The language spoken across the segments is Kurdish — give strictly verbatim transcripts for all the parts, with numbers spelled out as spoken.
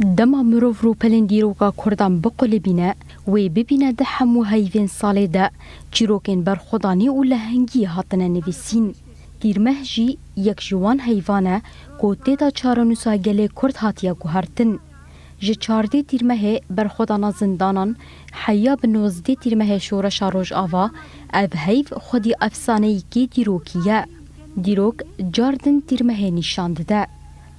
Dema mirov rûpelên dîroka Kurdan biqulibîne, wê bibîne di hemû heyvên salê de çîrokên berxwedanî û lehengiyê hatine nivîsîn. Tîrmeh jî yek ji wan heyvan e ku tê de çarenûsa gelê Kurd hatiye guhertin. Ji çardeh Tîrmehê berxwedana zindanan heya bi nozdeh Tîrmehê Şoreşa Rojava, ev heyv xwedî efsaneyekî dîrokî ye. Dîrok car din Tîrmehê nîşan dide.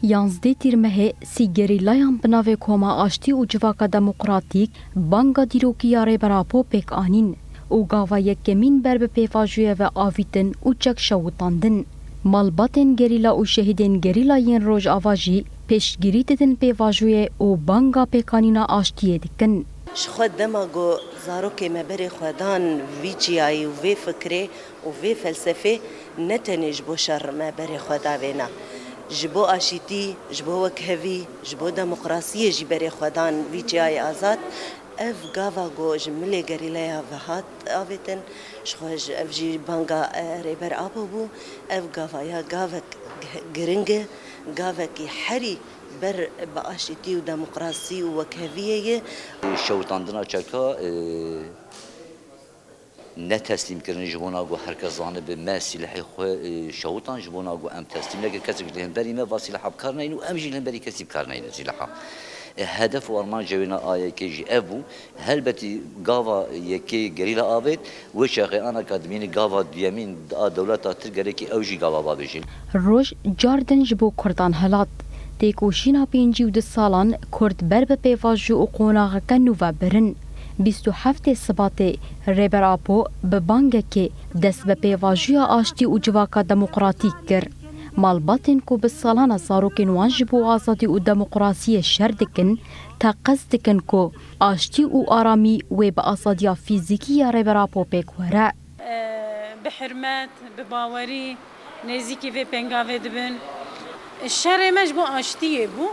Yanzdeh Tîrmehê sî gerîlayan bi navê Koma Aştî û Civaka Demokratîk banga dîrokî ya Rêber Apo pêk anîn û gava yekemîn ber bi pêvajoyê ve avîtin û çek şewitandin. Malbatên gerîla û şehîdên gerîla yên Rojava jî piştgirî didin pêvajoyê û banga pêkanîna aştiyê dikin. Ji xwe dema ku zarokê me berê xwe dan vî çiyayî û vê fikrê û vê felsefê, ne tenê ji bo şer me berê xwe davêna. Ji bo aşîtî, ji bo wekhevî, ji bo demokrasiyê jî berê xwe dan vî çiyayê azad. Ev gava ku ji milê gerîlaya ve hat avêtin, ji xwe ji, ev jî banga, e, Rêber Apo bû. Ev gava ya gavek g-, giring e, gavekî herî ber bi aşîtî û demokrasî û wekheviyê ye. Şewitandina çeka, e, ne teslîmkirin ji bona ku her kes zanibe me sîlehê xwe, e, şewitan ji bona ku em teslîm nekin. Kesek ji li hemberî me va sîleha bi kar neynin û em jî li hemberî kesî bi kar neynin sîleha. E, hedef û armanca wêna A Y K jî ev bû. Helbetî gava yekê gerîla avêt, wê çaxê anaka dimînî gava duyemîn a dewleta Tirk gerekî ew jî gava bavêjin. Roj car din ji bo Kurdan hilat. Têkoşîna pêncî û du salan Kurd ber bi pêvajo û qonaxeke nû ve birin. Bîst û heftê Sibatê Rêber Apo bi bangekê dest bi pêvajoya aştî û civaka demokratîk kir. Malbatên ku bi salan e zarokên wan ji bo azadî û demokrasiyê şer dikin, teqez dikin ku aştî û aramî wê bi azadiya fîzîkî ya Rêber Apo pêk were. Bi hirmet, bi bawerî nêzîkî vê pengavê dibin. Şerê me ji bo aştiyê bû.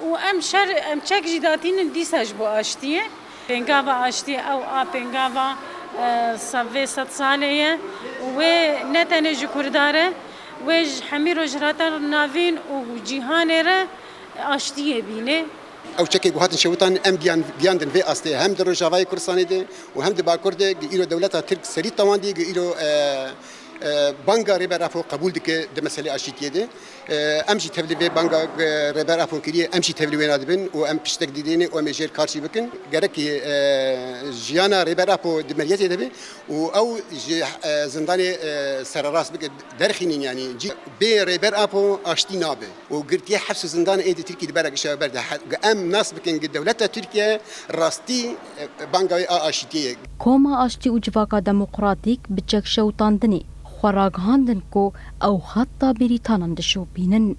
Û em şer, em çek jî datînin dîsa ji bo aştiyê. Pengava aştiyê ew a pengava, e, se-, vê sed salê ye. Wê ne tenê ji Kurda re, wê ji hemî rojhilata navîn û cîhanê re aştiyê bîne. Ew çekê ku hatin şewitan em giyan-, giyandin vê astê, hem di Rojavayê Kurdistanê de û hem di Bakur de, gi îro dewleta Tirk serî tewandî, gi îro, e, e, banga Rêber Apo qebûl dike di meselê aşîtiyê de. E, em jî tevlî vê banga, e, Rêber Apo kiriye, em jî tevlî wêna dibin û em piştek didêne û em ê jêr kar jî bikin. Gerekî, e, jiyana Rêber Apo di meriyetê de be û ew ji, e, zindanê, e, sererast bike, derxînin, yanî cî-, bê Rêber Apo aştî nabe. û girtiye hefs û zindan ê di Tirkî di berek şewe berde. He-, em nas bikin gi dewleta Tirkiye rastî, e, banga wê a aşîtiyê ye. Koma Aştî û Civaka Demokratîk bi çekşewitandinê xwe ragihandin ku ew xetta Brîtanan dişopînin.